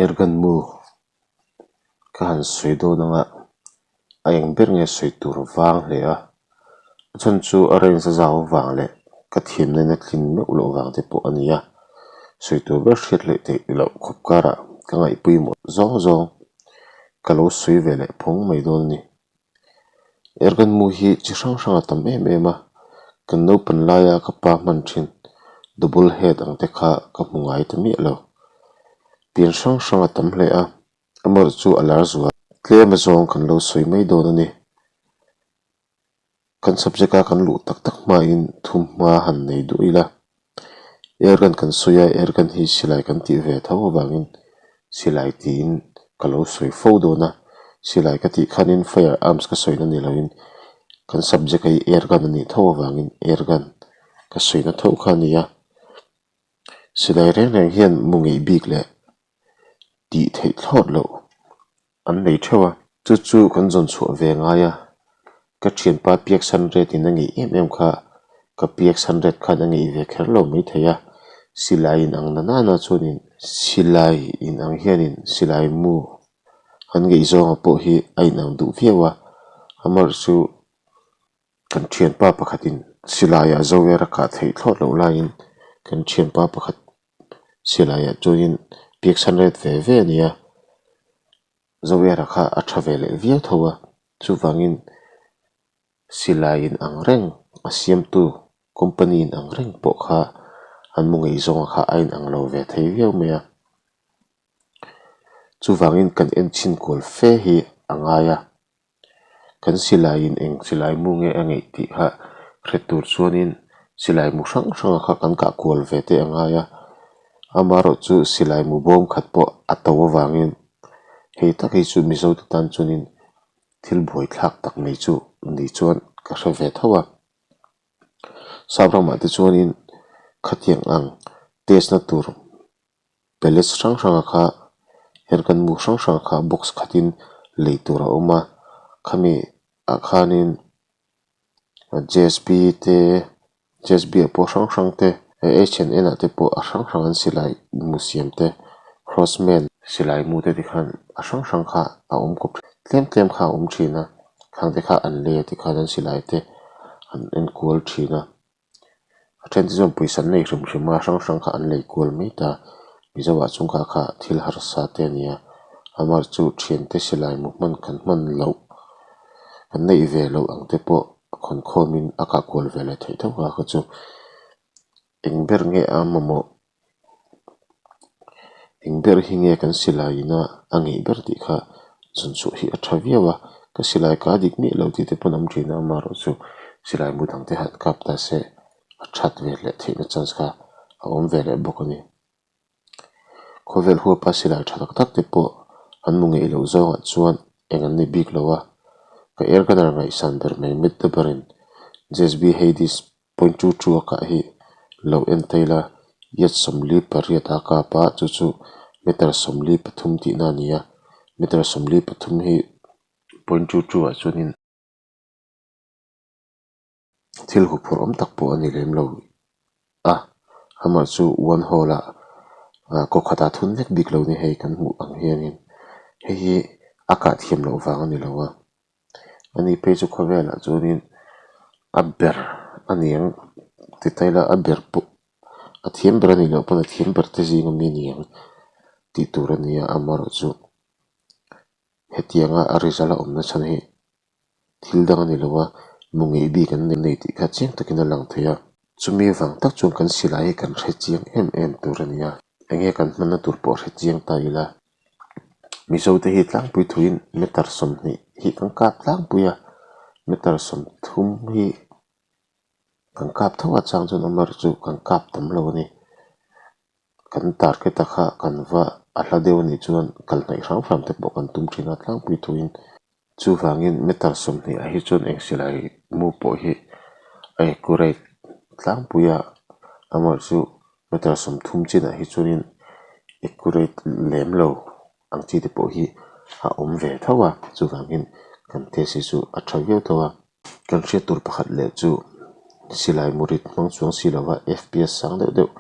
Airgun mu ka han sawi dawn anga a eng ber nge sawi tur vang hle a, a chhan chu a range a zau avang leh ka thiamna in a tlin meuh loh vang te pawh a ni a, sawi tur ber hriat leh theih loh khawp karah ka ngaih pawimawh zawng zawng ka lo sawi ve leh phawng mai dawn a ni. Airgun mu hi chi hrang hrang a tam em em a, kan naupan laia ka pa hman thin double head ang te kha ka hmu ngai ta miah lo. Pian hrang hrang a tam hle a, amaherawhchu chu a lar zual. Tlem azawng kan lo sawi mai dawn a ni. Kan subject a kan luh tak tak hmain thumhma han nei duh ila, airgun kan sawi a, airgun hi silai kan tih ve tho avangin silai tiin ka lo sawi fo dawn a, silai ka tih khanin fire arms ka sawina ni loin kan subject hi airgun a nih tho avangin airgun ka sawina tho kha a ni a, silai reng reng hian mu ngeih bik leh tih theih thlawt loh. An nei theuh a. Chu chu kan zawn chhuah ve ngai a, ka thianpa Piaksan Red in a ngeih em em kha, ka Piaksan Red khan a ngeih ve kher lo maithei a, silai in ang na nana chuanin silai in ang hianin silai mu an ngeih zawnga pawh hi a inang duh viau a, amaherawhchu chu kan thianpa pakhatin silaiah zo er a kah theih thlawt loh laiin kan thianpa pakhat Silaiah chuanin Piaksan ret ve ve a ni a, Zoera kha a tha ve leh viau tho a, chuvangin silai in ang reng a siamtu company in ang reng pawh kha an mu ngei zawnga kha a inang lo ve thei viau mai a. Chuvangin kan en chhin kual fe hi a ngai a. Kan silaiin eng silai mu nge a ngeih tih kha hre tur chuanin silai mu hrang hranga kha kan kah kual ve te a ngai a, amaherawh chu silai mu bawm khat pawh a to avangin hei tak hi chu Mizo te tan chuanin thil buaithlak tak mai chu ni chuan ka hre ve tho a. Sap ramah te chuanin khatiang ang test na tur. Pellets hrang hranga kha airgun mu hrang hranga kha box khatin lei tur a awm a khami ah khanin J S P te J S B ah pawh hrang hrang te H and N ah te pawh a hrang hrang an silai mu siam te Crosman silai mu te tikhan a hrang hrang kha a awm kawp tlem tlem kha a awm thin a khang te kha an lei a tikhan an silai te an enkual thin a. A then te chuan pawisa an nei hrim hrim a, hrang hrang kha an lei kual mai ta. Mizo ah chung kha kha thil harsa te a ni a, amah chu thiante silai mu hman kan hman loh kan neih ve loh ang te pawh a khawn khawm in a kah kual ve leh theih tho a kha chu eng ber nge a mamawh. Eng ber hi nge kan silai ina a ngeih ber tih kha chhan chhuah hi a tha viau a, ka silai ka dik miah lo tih te pawn awm thin a, amaherawh chu silai mu dang te han kap ta se a that ve leh theihna chance kha a awm ve leh bawk a ni. Khawvel huapa silai tha tak tak te pawh an mu ngeih loh zawngah chuan eng an ni bik lo a, ka air gunner ngaihsan ber mai Matt Dabar-in J S B Hades Point two two a kah hi lo en ta ila yard 48 a kap a chu chu meter 43 tihna a ni a meter 43 hi point two two ah chuanin thil huphurh awm tak pawh a ni lem lo a amah chu one hole ah ah kaw khatah thun vek bik lo ni hei kan hmuh ang hianin hei hi a kah thiam loh vang a ni lo a. Ani phei chu khawvelah chuanin a ber a ni ang ti ta ila a ber pawh a thiam ber a nih loh pawn a thiam ber te zing ami a ni ang tih tur a ni a amaherawhchu hetianga a result a awmna chhan hi thil dang a ni lo a mu ngeih bik an nei tih kha chiang takin a lang thei a chumi avang tak chuan kan silai hi kan hre chiang em em tur a ni a enge kan hmanna tur pawh hre chiang ta ila. Mizo te hi tlangpui thuin meter 20 hi kan kap tlangpui a meter 30 hi kan kap tho a chang chuan amaherawhchu chu kan kap tam lo a ni kan target a kha kan va a hla deuh a nih chuan kal hnaih hram hram te pawh kan tum thin a tlangpui thuin chuvangin meter 20 ah hi chuan eng silai mu pawh hi a accurate tlangpui a amaherawhchu chu. Meter 30 chinah hi chuanin accurate lem lo ang chi te pawh hi a awm ve tho a chuvangin kan test hi chu a tha viau tho a. Kan hriat tur pakhat leh chu silai murit hmang chuang si lova F_P_S sang deuh deuh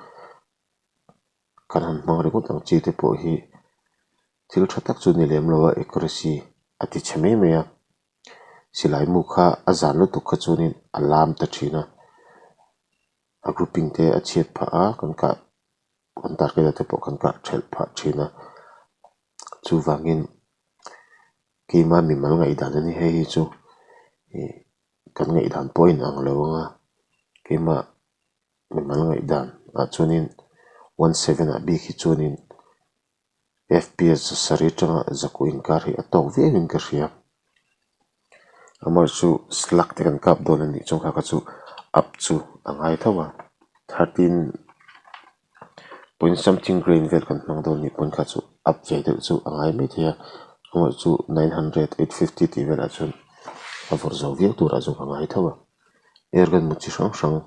kan han hmang ringawt ang chi te pawh hi. Thil tha tak chu ni lem lo a, accuracy a ti chhe mai mai a. Silai mu kha a zan lutuk kha chuanin a lam ta thin a, a grouping te a chhiat phah a, kan kah kan target ah te pawh kan kah thelh phah thin a. Chuvangin keima mimal ngaihdan a ni hei hi chu ih kan ngaihdan pawh a inang lo ang a, keimah mimal ngaihdan ah chuanin one seven ah bik hi chuanin F_P_S sarih atanga zakua inkar hi a tawk viau in ka hria. Amaherawhchu slug te kan kap dawn a nih chuan kha kha chu up chu a ngai tho a, 13 point something grain vel kan hmang dawn nih pawn kha chu up ve deuh chu a ngai maithei a, amaherawhchu 900 850 tih velah chuan a vawrh zo viau turah chuan ka ngai tho a, airgun mu chi hrang hrang.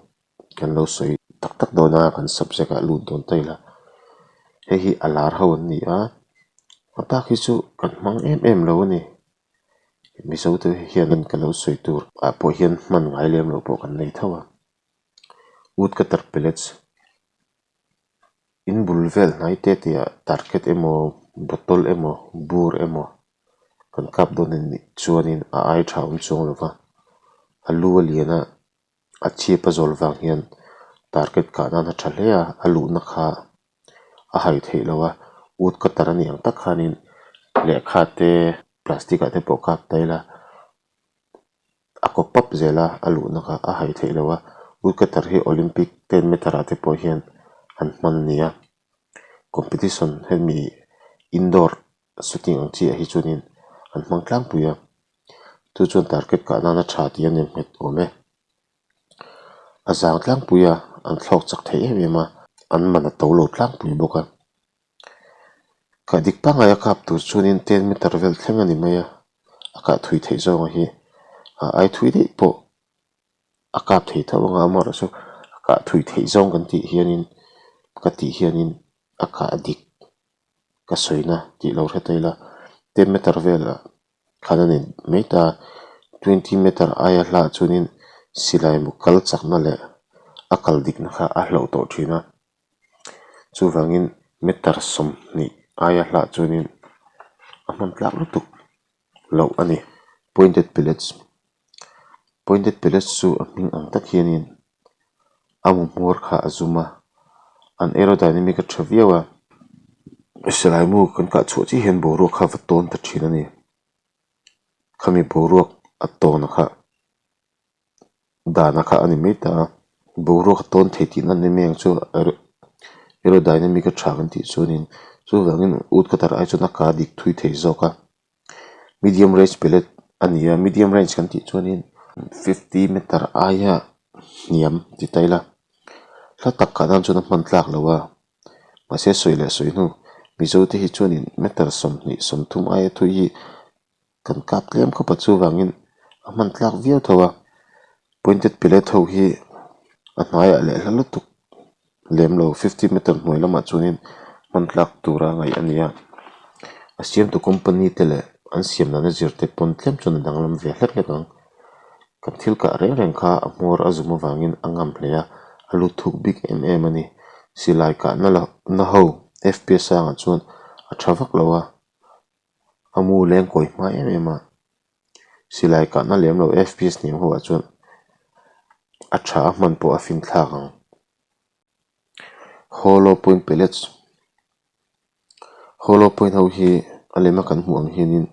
Kan lo sawi tak tak dawn a, kan subject ah lut dawn ta ila. Hei hi a lar ho an ni a, a bak hi chu kan hmang em em lo a ni. Mizo te hian ka lo sawi tur ah pawh hian hman ngai lem loh pawh kan nei tho a. Woodcutter pellets in bul vel hnai te tih ah target emaw bottle emaw bur emaw kan kap dawn a nih chuanin a ai tha awm chuang lo va, a lu a lian a. A chhip a zawl vang hian target kah nan a tha hle a, a luhna kha a hai theih loh a, wood cutter a nih ang tak khanin lehkha te plastic ah te pawh kap ta ila a kaw pap zel a, a luhna kha a hai theih loh a, wood cutter hi olympic 10 meter ah te pawh hian an hman a ni a, competition hemi indoor shooting ang chiah hi chuanin an hmang tlangpui a. Chu chuan target kah nana tha tih a nem nghet awm e. A zang tlangpui a, an thlawk chak thei em em a, an man a to lo tlangpui bawk a. Kah dik pangngai a kap tur chuanin 10 meter vel thleng a ni mai a, a kah thui theih zawnga hi a ai thui daih pawh a kap thei tho ang a, amaherawhchu a kah thui theih zawng kan tih hianin ka tih hianin a kah dik ka sawina tih lo hre ta ila 10 meter velah Khan a ni mai ta. 20 meter aia hlah chuanin silai mu kal chakna leh a kal dikna kha a hlauh tawh thin a. Chuvangin meter 20 aia hlah chuanin a hman tlak lutuk loh a ni. Pointed pellets Pointed pellets chu a hming ang tak hianin a mu hmawr kha a zum a, an aerodynamic a tha viau a, silai mu kan kah chhuah chiah hian boruak kha a va tawn ta thin a ni. Khami boruak a tawn kha dana kha a ni mai ta a, boruak a tawn thei tihna a ni mai ang chu aerodynamic a tha kan tih chuanin chuvangin woodcutter ai chuan a kah dik thui thei zawk a. Medium range pellet a ni a, medium range kan tih chuanin 50 meter aia hniam ti ta ila hla tak kah nan chuan a hman tlak lo a, mahse sawi leh sawi hnu Mizo te hi chuanin meter 20 30 aia thui hi kan kap tlem khawp a chuvangin a hman tlak viau tho a, pointed pellet ho hi a hnaiah leh hla lutuk. Lem lo 50 meter hnuai lamah chuanin hman tlak tura ngaih a ni a, a siamtu company te leh an siam nana zir te pawn tlem chuan a danglam ve hlek hlek ang. Kan thil kah reng reng kha a hmawr a zum avangin a ngam hle a, a lut thuk bik em em a ni. Silai kahna la na ho F_P_S sangah chuan a tha vak lo a, a mu leng kawi hma em em a, silai kahna lem lo F_P_S hniam ho ah chuan a tha a hman pawh a fin thlak ang. Hollow point pellets Hollow point ho hi a lema kan hmuh ang hianin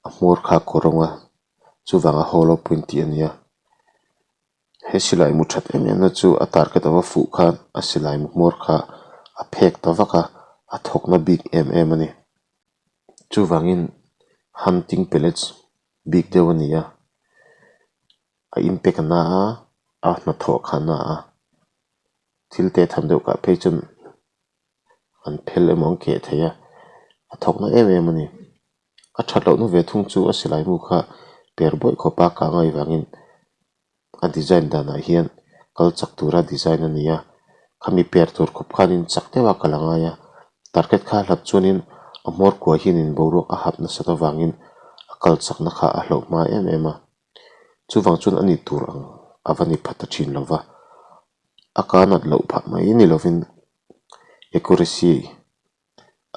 a hmawr kha a kawr rawng a chuvanga hollow point tih a ni a. He silai mu that em em na chu a target a va fuh khan a silai mu hmawr kha a phek ta vak a a thawkna bik em em a ni. Chuvangin hunting pellets bik deuh a ni a. A impact a na a, a hnathawh kha a na a, thil te tham deuh kah phei chuan an phel emaw an keh thei a, a thawk na em em a ni. A that lohna ve thung chu a silai mu kha per bawih khawpa a kang aih vangin a design danah hian kal chak tura design a ni a, khami per tur khawp khanin chak deuha kal a ngai a, target kha a hlat chuanin a hmawr kuai hianin boruak a hap nasat avangin a kal chakna kha a hlauh hma em em a. Chuvang chuan a ni tur ang a va ni phat ta thin lo va, a ka nat loh phah mai ni lovin accuracy.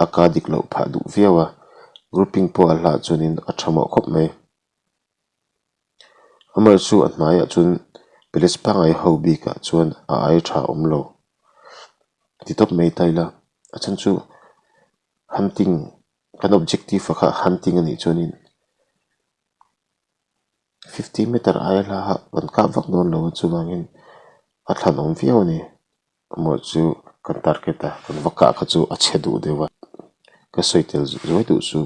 A kah dik loh phah duh viau a, grouping pawh a hlah chuanin a tha mawh khawp mai. Amaherawhchu chu a hnaiah chuan pellets pangngai ho bikah chuan a ai tha awm lo ti tawp mai ta ila a chhan chu hunting kan objective a kha hunting a nih chuanin fifty meter aia hla ah kan kap vak dawn lo a chuvangin a thlanawm viau a ni. Amaherawhchu chu kan target a kan va kah kha chu a chhe duh deuh a ka sawi tel zuai duh chu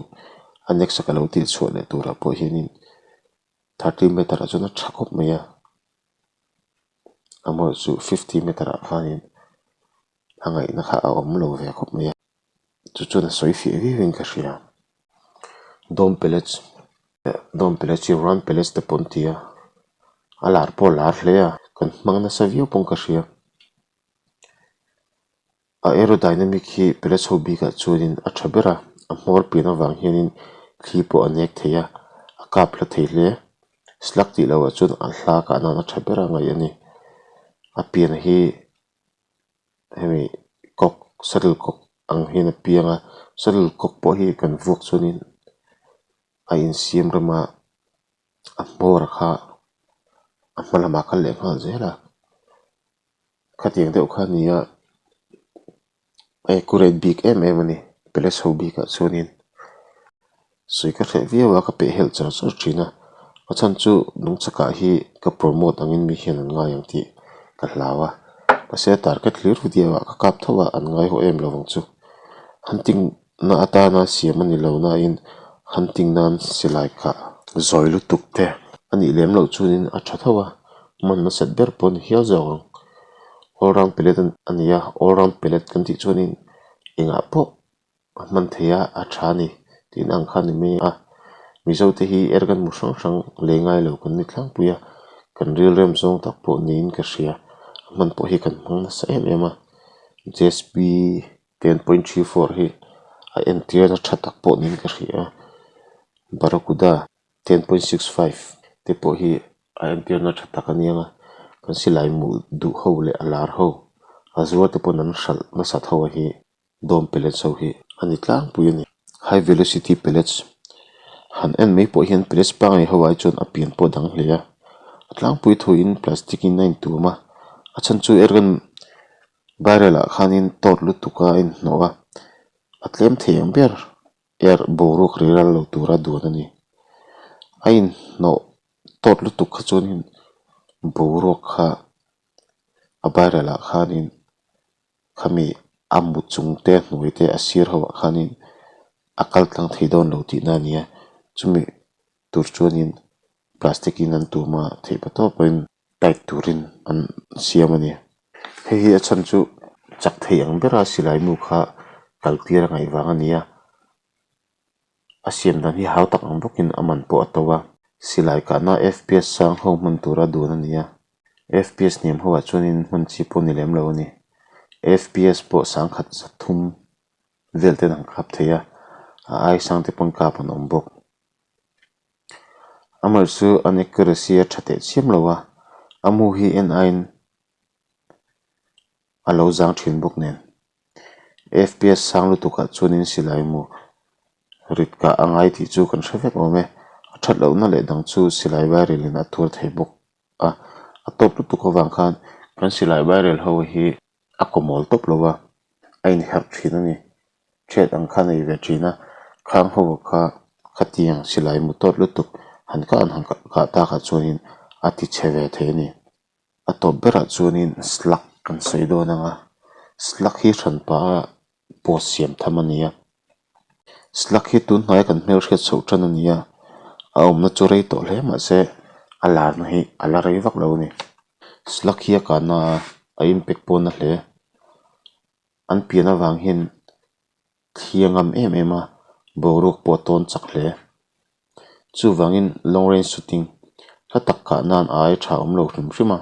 a next a ka lo tih chhuah leh turah pawh hianin thirty meter ah chuan a tha khawp mai a amaherawhchu chu fifty meter ah khanin a ngaihna kha a awm lo ve khawp mai a chu chuan a sawi fiah viau in ka hria dome pellets dome pellets hi round pellets te pawh an ti a a lar pawh a lar hle a kan hmang nasa viau pawh ka hria a aerodynamic hi pellets ho bikah chuanin a tha ber a a hmawr pian avang hianin thli pawh a nek thei a a kap hla thei hle slug tih loh ah chuan a hla kah nan a tha ber a ngaih a ni a pian hi. Hemi cock saddle cock ang hian a piang a saddle cock pawh hi kan vuak chuanin a insiam rem a a hmawr kha a hma lamah a kal leh nghal zel a khatiang deuh kha a ni a a accurate bik em em a ni palace ho bikah chuanin. Sawi ka hreh viau a ka peh helh char char thin a a chhan chu nungchakah hi ka promote angin mi hian an ngai ang tih ka hlau a mahse target hlir video ah ka kap tho a an ngai haw em lo ang chu hunting na atana siam a ni lo nain hunting nan silai kah zawi lutuk te a nih lem loh chuanin a tha tho a hman nasat ber pawh a ni hial zawk ang all round pellet a ni a all round pellet kan tih chuanin engah pawh. A hman thei a a tha a ni tin ang kha a ni mai a Mizo te hi ergan mu hrang hrang lei ngai lo kan ni tlangpui a kan rilrem zawng tak pawh niin ka hria a hman pawh hi kan hmang nasa em em a J S P 10.34 hi a entirna tha tak pawh niin ka hria a Barracuda 10.65 te pawh hi a entirna tha tak a nia kan silai mu duh ho leh a lar ho a zuar te pawn an hralh nasat ho a hi. Dome pellets ho hi a ni tlangpui a ni. High velocity pellets han en mai pawh hian pellets pangngai ho ai chuan a pian pawh a dang hle a. A tlangpui thuin plastic in a intuam a, a chhan chu airgun barrel ah khanin tawt lutuk a a inhnawh a, a tlem thei ang ber air boruak rei ral lo tura duan a ni. A inhnawh tawt lutuk kha chuanin boruak kha a barrel ah khanin. Khami a mu chung te hnuai te a sir ho ah khanin a kal tlang thei dawn lo tihna a ni a chumi tur chuanin plastic in an tum a theih pa tawpin tight turin an siam a ni hei hi a chhan chu chak thei ang bera silai nu kha kal tir a ngaih vang a ni a. A siam dan hi hau tak ang bawkin a man pawh a to a, silai kahna F_P_S sang ho hman tura dun a ni a, F_P_S hniam ho ah chuanin hman chi pawh a ni lem lo a ni. F_P_S pawh sangkhat zathum vel ten an kap thei a, a ai sang te pawn kap an awm bawk. Amaherawhchu chu an accuracy a tha teh chiam lo a, a mu hi en aiin a lo zang thin bawk nen. F_P_S sang lutukah chuanin silai mu rit kah a ngai tih chu kan hre vek awm e. A that lohna leh dang chu silai bairelin a tuar thei bawk a, a tawp lutuk avang khan kan silai bairel ho hi a kawmawl tawp lo a, a inherh thin a ni. Thiat ang kha a nei ve thin a, khang ho kha khatiang silai mu tawt lutuk han kah an han kah takah chuanin a ti chhe ve thei a ni. A tawp berah chuanin slug kan sawi dawn ang a, slug hi hran pah a post siam tham a ni a, slug hi tun hnaia kan hmelhriat chhoh tan a ni a, a awmna chu rei tawh hle mahse a larna hi a la rei vak lo a ni. Slug hi a kahna a a impact pawh na hle, an pian avang hian thli a ngam em em a, boruak pawh a tawn chak hle. Chuvangin long range shooting hla tak kah nan a ai tha awm lo hrim hrim a,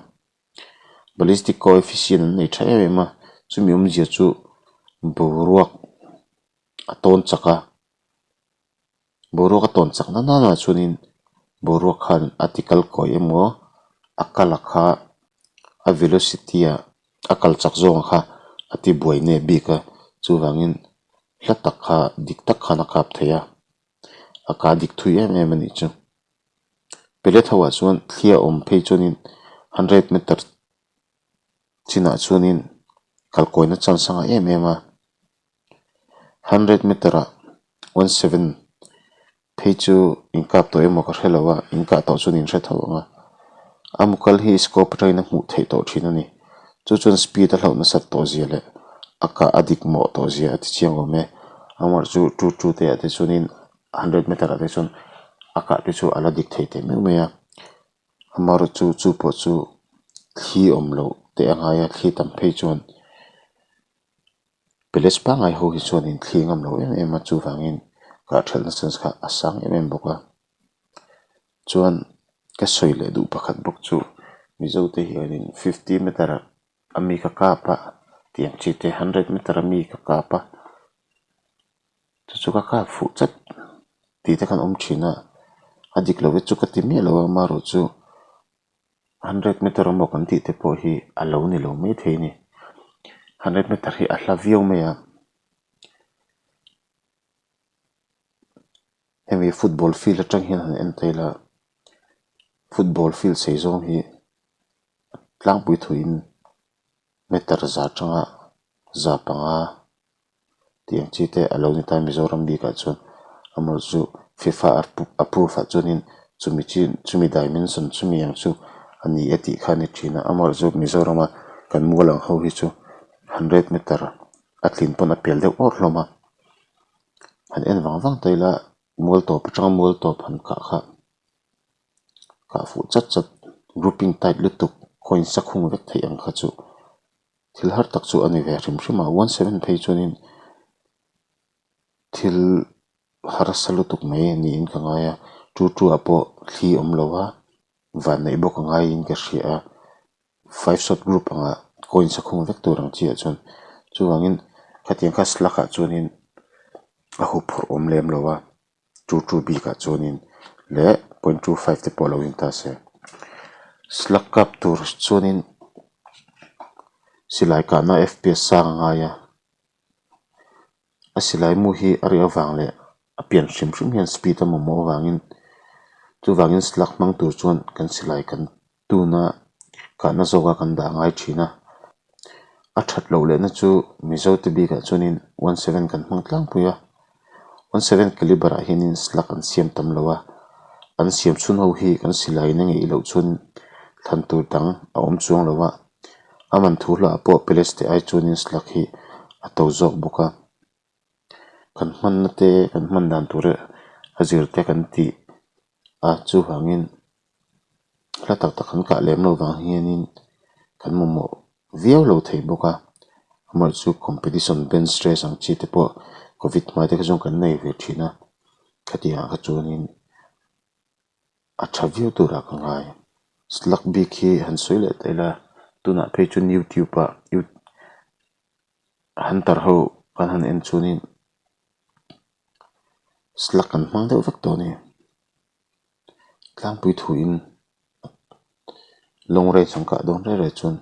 ballistic coefficient an nei tha em em a, chumi awmzia chu boruak a tawn chak a, boruak a tawn chak na nana chuanin boruak khan a ti kal kawi emaw a kal a kha a velocity ah a kal chak zawng kha a ti buai nep bik a chuvangin. Hla tak kha dik tak khan a kap thei a, a kah dik thui em em a nih chu. Pellet ho ah chuan thli a awm phei chuanin hundred meter chinah chuanin kalkawina chance a ngah em em a, hundred meter ah one seven phei chu inkap tawh emaw ka hre lo a, inkah tawh chuan in hre tho ang a, a mu kal hi scope atangin a hmuh theih tawh thin a ni, chu chuan speed a hlauh nasat tawh zia leh a kah a dik mawh tawh zia a ti chiang awm e, amaherawh chu two two te ah te chuanin hundred meter ah te chuan a kah te chu a la dik thei teh meuh mai a, amaherawh chu chu pawh chu thli awm loh te a ngai a, thli tam phei chuan. Palace pangngai ho hi chuan in thli ngam lo em em a chuvangin kah thelhna chance kha a sang em em bawk a chuan ka sawi leh duh pakhat bawk chu Mizo te hianin fifty meter ah a mi ka kap a tih ang chi te hundred meter a mi ka kap a chu chu ka kap fuh chat tih te khan awm thin a a dik lo e chu ka ti miah lo a amaherawh chu. Hundred meter emaw kan tih te pawh hi a lo ni lo mai thei a ni. Hundred meter hi a hla viau mai a. Hemi football field atang hian han en thei la, football field sei zawng hi tlangpui thuiin meter za atanga za panga. Tih ang chi te a lo ni ta Mizoram bikah chuan amaherawh chu FIFA approve ah chuanin chumi chi chumi dimension chumi ang chu a ni e tih kha a ni thin a amaherawh chu Mizorama kan mual ang ho hi chu hundred meter a tlin pawn a pel deuh awrh hlawm a han en vang vang ta ila mual tawp atanga mual tawp han kah kha kah fuh chat chat grouping tight lutuk coin sa khung vek theih ang kha chu. Thil har tak chu a ni ve hrim hrim a, one seven phei chuanin thil harsa lutuk mai a niin ka ngai a, two two ah pawh thli awm lo a, vanneih bawk a ngaiin ka hria a, five shot group anga coins a khung vek tur ang chiah chuan chuvangin khatiang kha slug ah chuanin a huphurh awm lem lo a. Two two bikah chuanin leh point two five te pawh lo in ta se. Slug kap tur chuanin silai kahna F_P_S sang a ngai a, a silai mu hi a rih avang leh a pian hrim hrim hian speed a mamawh avangin chuvangin slug hmang tur chuan kan silai kan Tuna kahna zawka kan dah ngai thin a, a that loh lehna chu Mizo te bikah chuanin one seven kan hmang tlangpui a, one seven calibre ah hianin slug an siam tam lo a, an siam chhun ho hi kan silaiin a ngeih loh chuan thlan tur dang a awm chuang lo a, a man thu hlawh ah pawh palace te ai chuanin slug hi a to zawk bawk a, kan hmanna te kan hman dan tur a zir te kan tih a chuvangin. Hla tak tak an kah lem loh vang hianin kan mamawh viau lo thei bawk a, amaherawh chu competition bench race ang chi te pawh covid hmai te kha chuan kan nei ve thin a, khatiang ah kha chuanin a tha viau turah ka ngai. Slug bik hi han sawi leh ta ila tunah phei chuan youtube ah hunter ho kan han en chuanin slug an hmang deuh vek tawh a ni. Tlangpui thuin long range an kah dawn reng reng chuan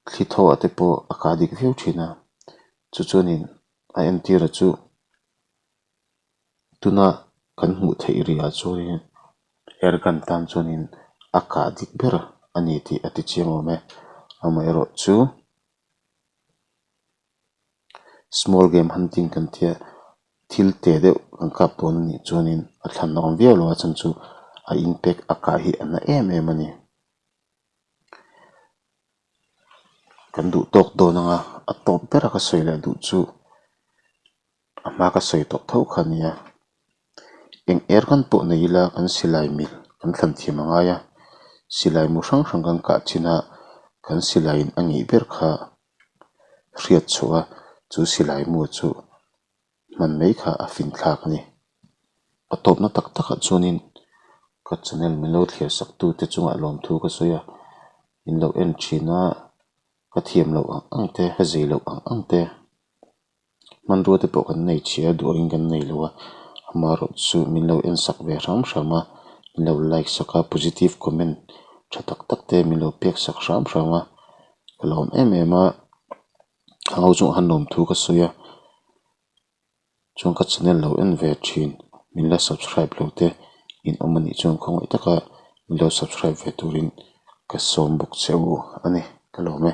thli thaw ah te pawh a kah dik viau thin a chu chuanin a entir a chu tuna kan hmuh theih rih ah chuanin air gun tan chuanin a kah dik ber a ni tih a ti chiang awm e amaherawh chu. Small game hunting kan tia thil te deuh kan kap dawn a nih chuanin a thlan awm viau lo a chhan chu a impact a kah hi a na em em a ni. Kan duh tawk dawn anga a tawp ber a ka sawi leh duh chu a hma ka sawi tawh tho kha a nia. Eng er kan pawh nei ila kan silai mil kan thlan thiam a ngai a, silai mu hrang hrang kan kah chin a kan silaiin a ngeih ber kha. Hriat chhuah a chu silai mu chu hman mai kha a fin thlak a ni. A tawpna tak takah chuanin ka channel min lo thlir sak tu te chungah lawmthu ka sawi a, min lo en thin a, ka thiam loh ang ang te, ka zei loh ang ang te, hmanrua te pawh kan nei chhia a duh angin kan nei lo a, amaherawh chu min lo en sak ve hram hram a, min lo like sak a, positive comment tha tak tak te min lo pek sak hram hram a. Ka lawm em em a, a ho chungah khan lawmthu ka sawi a. Chuan ka channel lo en ve thin min la subscribe lo te in awm anih chuan khawngaih taka min lo subscribe ve turin ka sawm bawk che u a ni ka lawm e.